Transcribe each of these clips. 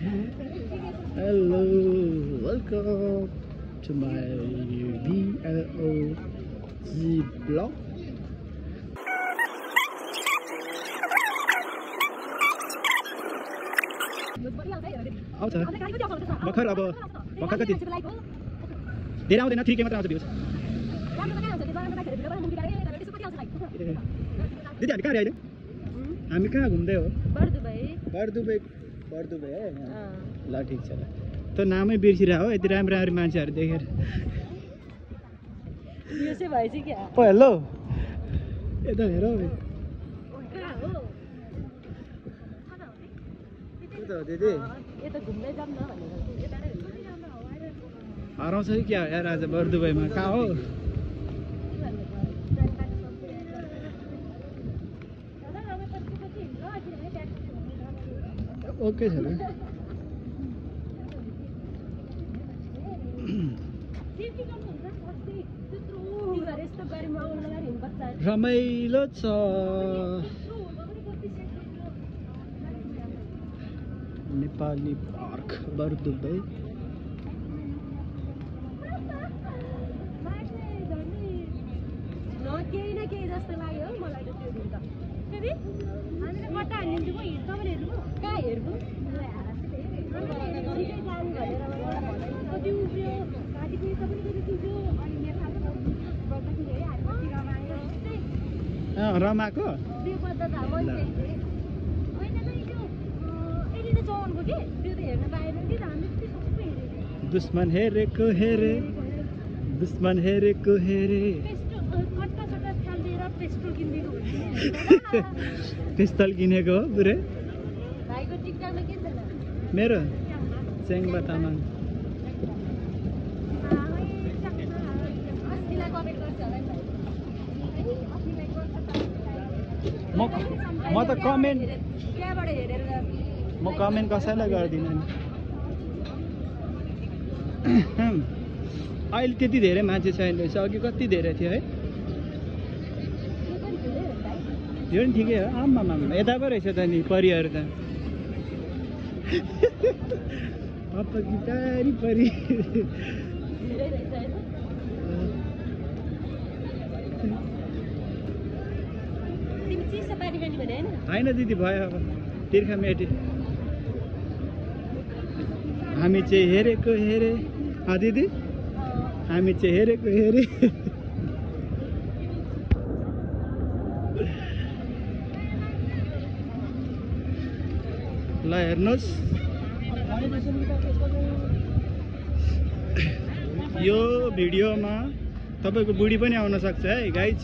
Hello, welcome to my VLOG vlog. आउँछ भर्खर अब भर्खर कति धेरै आउँदैन 3K मात्र आउँछ भ्युज दिदी हामी कहाँ अहिले हामी कहाँ घुम्दै हो बरदुबई है ल ठिक छ ल त नामै बिर्सिरह हो यति राम्रो राम्रो मान्छेहरू देखेर ओ हेलो यता हेर दिदी हराउँछ कि क्या यार आज बरदुबईमा कहाँ हो ओके छ रमाइलो छ नेपाली पार्क बरदुबई रमाको दुश्मन हेरेको हेरे दुश्मन हेरेको हेरे पिस्तल किनेको हो बुरे मेरो चेङ्बा तामाङ म त कमेन्ट कसैलाई गर्दिनँ नि अहिले त्यति धेरै मान्छे छैन रहेछ अघि कति धेरै थियो है यो पनि ठिकै हो आम्मा यता पो रहेछ त नि परिहरू त पप्पा गिटारी परि होइन दिदी भयो अब तिर्खा मेटी हामी चाहिँ हेरेको हेरे दिदी हामी चाहिँ हेरेको हेरे ल हेर्नुहोस् यो भिडियोमा तपाईको बुढी पनि आउन सक्छ है गाइज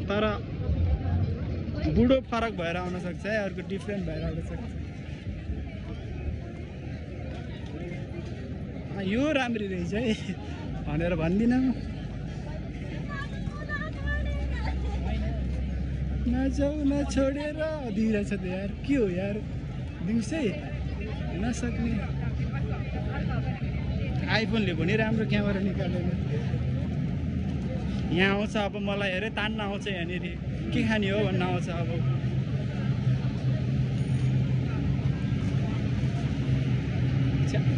तर बुढो फरक भएर आउन सक्छ है अर्को डिफ्रेन्ट भएर आउन सक्छ यो राम्री रहेछ है भनेर भन्दिनँ नजाउन छोडेर दिइरहेछ त यार के हो यार दिउँसै नसक्ने आइफोनले पनि राम्रो क्यामेरा निकालेन यहाँ आउँछ अब मलाई हेरे तान्न आउँछ यहाँनिर के खाने हो भन्न आउँछ अब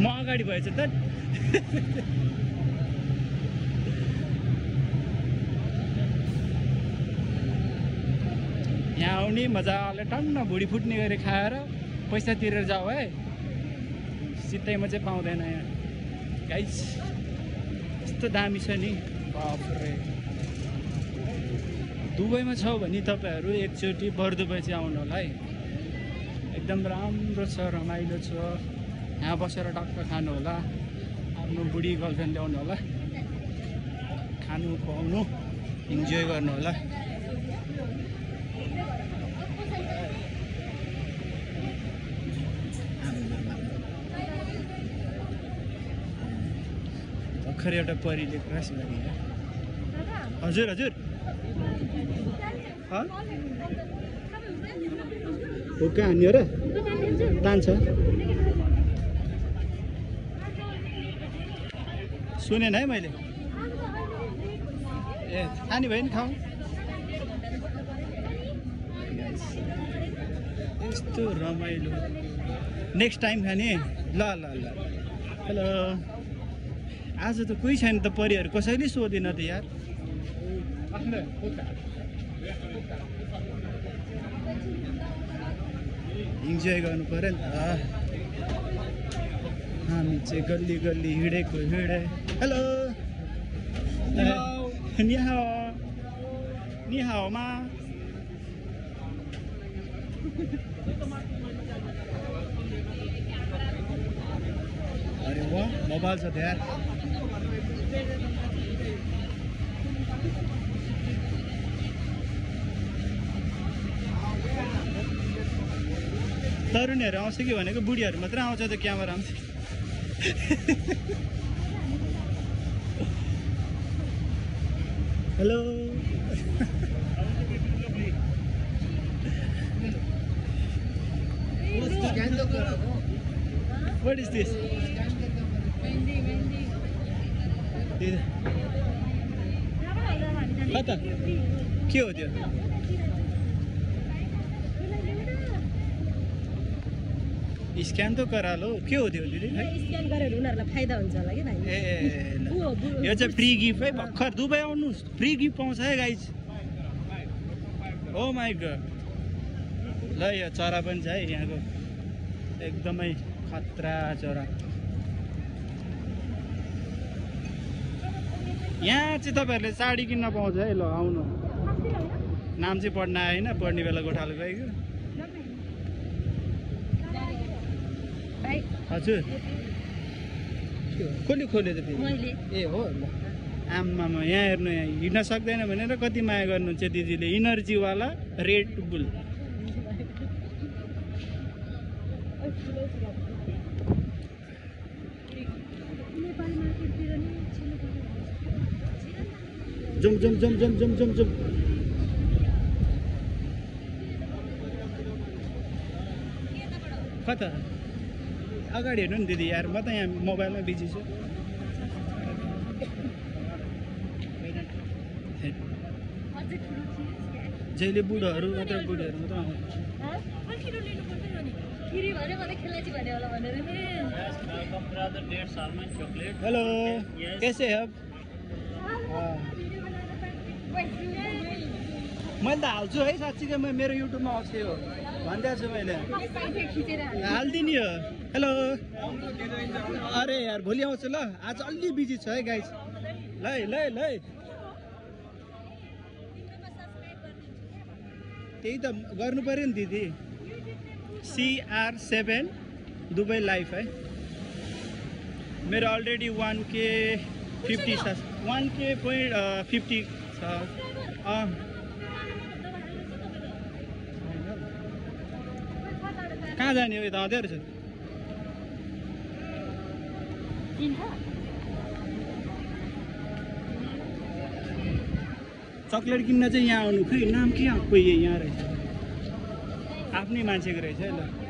म अगाडि भएछ त यहाँ आउने मजाले टन्न भुडी फुट्ने गरी खाएर पैसा तिरेर जाऊ है सित्तैमा चाहिँ पाउँदैन यहाँ गाइस यस्तो दामी छ नि बाफरे दुबईमा छ भने तपाईहरु एकचोटि बरदुबई चाहिँ आउनु होला है एकदम राम्रो छ रमाइलो छ यहाँ बसेर टक्क खानु होला आफ्नो बुढी गर्लफ्रेन्ड ल्याउनु होला खानु खुवाउनु इन्जोय गर्नु होला भर्खर एउटा परीले क्रस गरे हजुर हजुर हो कहाँ हान्यो र तान्छ सुनेन है मैले ए खाने भयो नि खाऊ यस्तो रमाइलो नेक्स्ट टाइम खाने ल ल ल हेलो आज त कोही छैन त परिहरू कसैले सोधेन त यार इन्जोय गर्नु पर्यो नि त हामी चाहिँ गल्ली गल्ली हिँडेको हिँडे हेलो नि हाओमा अरे वाह मोबाइल छ यार तरुणीहरू आउँछ कि भनेको बुढीहरू मात्रै आउँछ त क्यामेरा आउँछ हेलो What is this? कता के हो त्यो स्क्यान त गरालो के हो त्यो दिदी स्क्यान गरेर उनीहरुलाई फाइदा हुन्छ होला के भाइ ए यो चाहिँ फ्री गिफ्ट है भर्खर दुबई आउनुस् फ्री गिफ्ट पाउँछ है गाइज ओ माय गॉड ल यो चरा पनि छ है यहाँको एकदमै खतरा चरा यहाँ चाहिँ तपाईँहरूले साडी किन्न पाउँछ है ल आउनु नाम चाहिँ पढ्न आएन पढ्ने बेला गोठालो गएको हजुर कसले खोल्यो त फेरि ए हो ल आम्मामा यहाँ हेर्नु यहाँ हिँड्न सक्दैन भनेर कति माया गर्नुहुन्छ दिदीले इनर्जीवाला रेड बुल जम जम जम जम जम जम जम कता अगाडि हेर्नु नि दिदी यार म त यहाँ मोबाइलमा बिजी छु जहिले बुढोहरू मात्र बुढीहरू मात्र हेलो कैसे है मैले त हाल्छु है साँच्चीकै म मेरो युट्युबमा आउँछु हो भनिदिएको छु मैले हालिदिने हो हेलो अरे यार भोलि आउँछु ल आज अलि बिजी छ है गाइस ल ल ल त्यही त गर्नु पर्यो नि दिदी CR7 दुबई लाइफ है मेरो अलरेडी 1K 50 छ 1K.50 छ कहाँ जाने हो यता आउँदै रहेछ चक्लेट किन्न चाहिँ यहाँ आउनु खोइ नाम के कोही यहाँ रहेछ आफ्नै मान्छेको रहेछ है ल